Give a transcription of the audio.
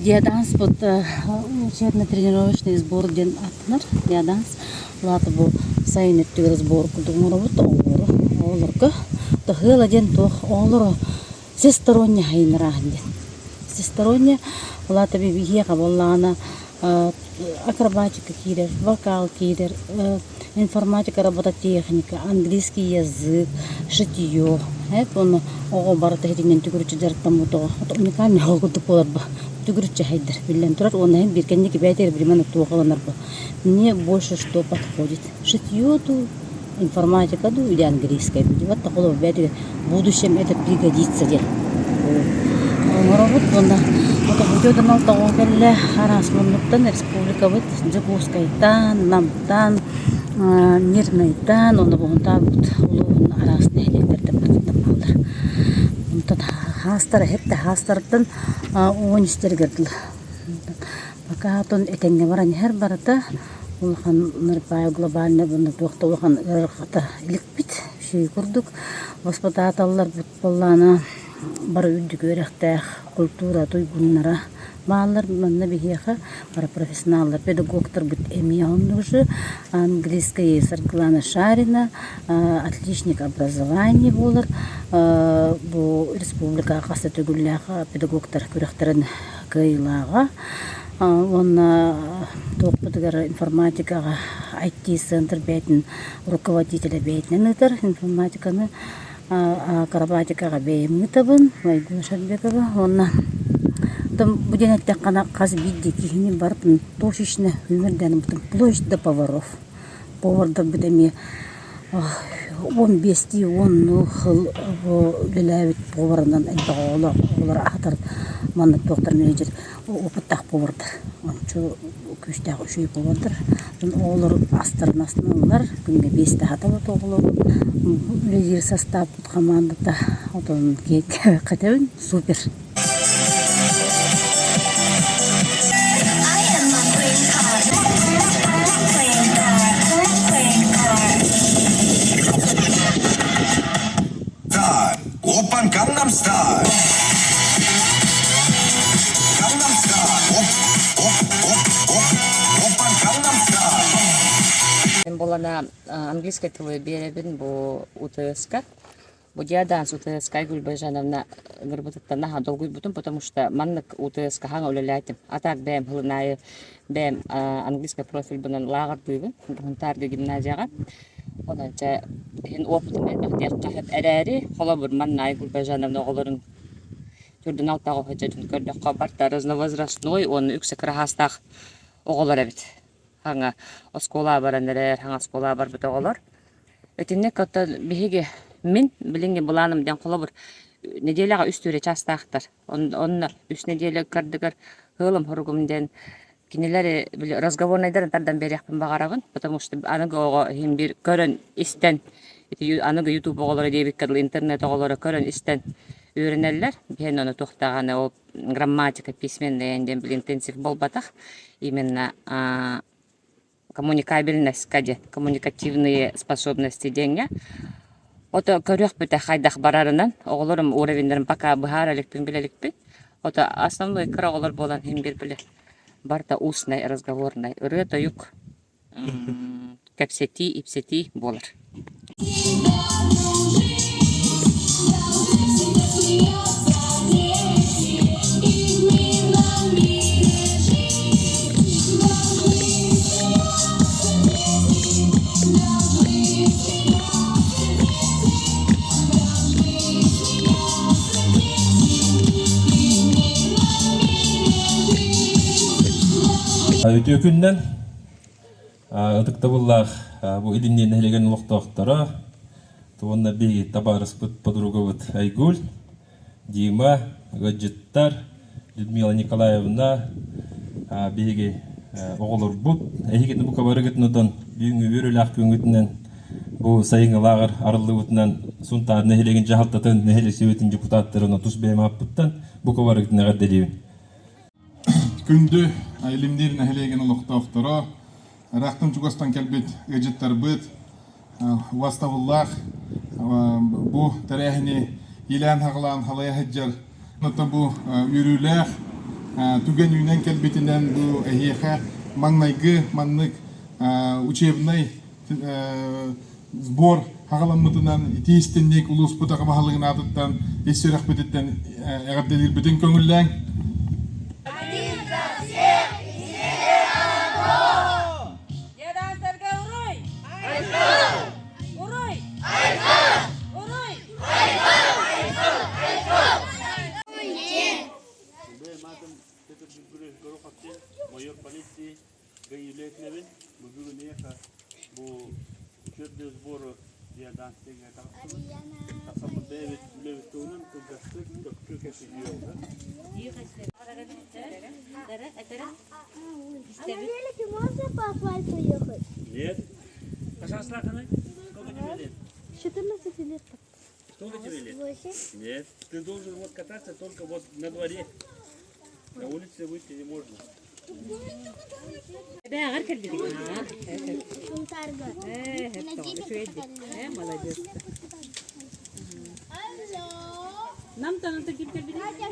Диаданспыт учебно-тренировочный сбор диэн ааттанар. Диаданс. Ол аата бу сайын өттүгэр сбор курдук оҥоробут оҕолору. Оҕолорго тоһуола диэн туох оҕолору всесторонне хайыннарааһын диэн. Всесторонне ол аата биһиэхэ буоллаҕына акробатика киирэр, вокал киирэр, информатика, робототехника, английский язык, шитье. Уонна оҕо барыта итинэн төгүрүччү дьарыктаммыт оҕо уникальный оҕо курдук буолар бу төгүрүччү хайдар биллэн турар уонна иһин биир кэнники бэйэтигэр биримэн туох ылынар бу мне больше что подходит шитье дуу информатика дуу или английская дуу вот такого бэйэтигэр в будущем это пригодится диэн оҥоробут уонна отоһутуотан алтаҕа кэллэ араас муннуктан республикабыт Дьокуускайтан, Намтан, Мирнэйтэн уонна Буһунтаабыт улууһун араас нэһилиэктэртэн барытыттан бааллар. Онтон хаастара иһиттэ хаастарыттан уон истэригэр дылы. Пока отон этэҥҥэ баран иһэр барыта улахан нырбаайы глобальный уонна туох да улахан ыарырҕата иликпит. Үчүгэй курдук воспитателларбыт буоллаҕына бары үрдүк үөрэхтээх культура туйгуннара бааллар. Манна биһиэхэ бары профессионаллар, педагогтарбыт эмиэ оннук же английскай Саргылана Шарина, отличник образования буолар. Бу республикаҕа хас да төгүллээх педагогтар күрэхтэрин кыайыылааҕа. Уонна туохпутугар информатикаҕа IT-центр бэйэтин руководителэ бэйэтинэн ыытар информатиканы акробатикаҕа бэйэм ыытабын Айгуна Шарбекова уонна бу диэн эттэххинэ хас биирдии киһини барытын точечно үмүрдээн ылбытым вплоть до поваров повардарбыт эмиэ 15-тии уоннуу сыл үлэлээбит поварынан элбэх оҕолоох оҕолор аһатар маннык туохтар менеджер опыттаах повардар ончу күүстээх үчүгэй повардар оҕолор астарын астыналлар күҥҥэ биэстэ аһатабыт оҕолору үлэлиир састааппыт хамаандата отон кэтэбин супер. Open Gangnam Style. Gangnam Style. Оп, оп, оп, оп. Open Gangnam Style. Мин буолана английскай тылы биэрэбин бу УТС-ка. Бу диаданс УТС-ка Айгуль Байжановна ыҥырбытыттан наһаа долгуйбутум, потому что маннык УТС-ка хаҥа үлэлээтим. А так бэйэм сылын аайы бэйэм английскай профильбынан лааҕырдыыбын Сунтаарга гимназияҕа. Онон чэ иһин опытым элбэх диэххэ сөп эрээри, холобур, манна Айгуль Байжановна оҕолорун төрдүн алтаҕа сылдьарын көрдөххө, барыта разновозрастной уонна үксэ кыраһаастаах оҕолор эбит. Хаҥа оскуолаҕа баран эрэр, хаҥа оскуолаҕа барбыт оҕолор. Итинник оттон биһиги мин билиҥҥи былааным диэн холобур, нэдиэлэҕэ үс түүрэ чаастаахтар. Онно үс нэдиэлэ ыккардыгар ыалым-хоругум диэн кинилэри били разговорнайдарын тардан биэриэхпин баҕарабын, потому что аныгы оҕо иһин биир көрөн истэн ити аныгы ютуб оҕолоро диэбиккэ дылы интернет оҕолоро көрөн истэн үөрэнэллэр. Биһиэнэ ону туох даҕаны ол грамматика письменная диэн били интенсив буолбатах. Именно коммуникабельностька диэн коммуникативные способности диэҥҥэ. Ото көрүөхпүтэ хайдах барарынан оҕолорум уровеннарын пока быһаара иликпин билэ иликпин. Ото основной кыра оҕолор буолан иһин биир били барыта устный разговорный ырыа-тойук кэпсэтии-ипсэтии буолар. Үтүө күнүнэн Ытыктабыллаах бу Илинниин нэһилиэгин олохтоохторо уонна биһиги табаарыспыт подругабыт Айгуль, Дима, ыалдьыттар, Людмила Николаевна, биһиги оҕолорбут, эһигини бука барыгытын отон бүгүҥҥү үөрүүлээх күҥҥүтүнэн бу сайыҥҥы лааҕыр арыллыбытынан Сунтаар нэһилиэгин дьаһалтатын, нэһилиэк сэбиэтин депутаттарын тус бэйэм ааппыттан бука барыгытын эҕэрдэлиибин. Күндү Илимниир нэһилиэгин олохтоохторо, ыраахтан чугастан кэлбит ыалдьыттарбыт, убастабыллаах бу тэрээһини иилээн-хаҕылаан халайа сылдьар, оттон бу үөрүүлээх түгэн үүнэн кэлбитинэн бу эһиэхэ маҥнайгы маннык учебнай сбор хаҕаламмытынан итии истинник улууспут аҕа баһылыгын аатыттан ис сүрэхпититтэн эҕэрдэлиирбитин көҥүллээҥ. Уруй! Уруй! Майор полиции гаилетнебин бүгүн бу учебный сбору диаданстыга тахсыбыт. Тахсаммыт бэйэбит үлэбит туһунан кылгастык чопчу кэпсэтиэҕэ. А на велике можно по асфальту ехать? Нет. Сколько тебе лет? 14 лет. Сколько тебе лет? 8. Нет. Ты должен вот кататься только вот на дворе. На улице выйти не можно. Сунтарга. Молодец. Алло. Нам-то надо ким Катя,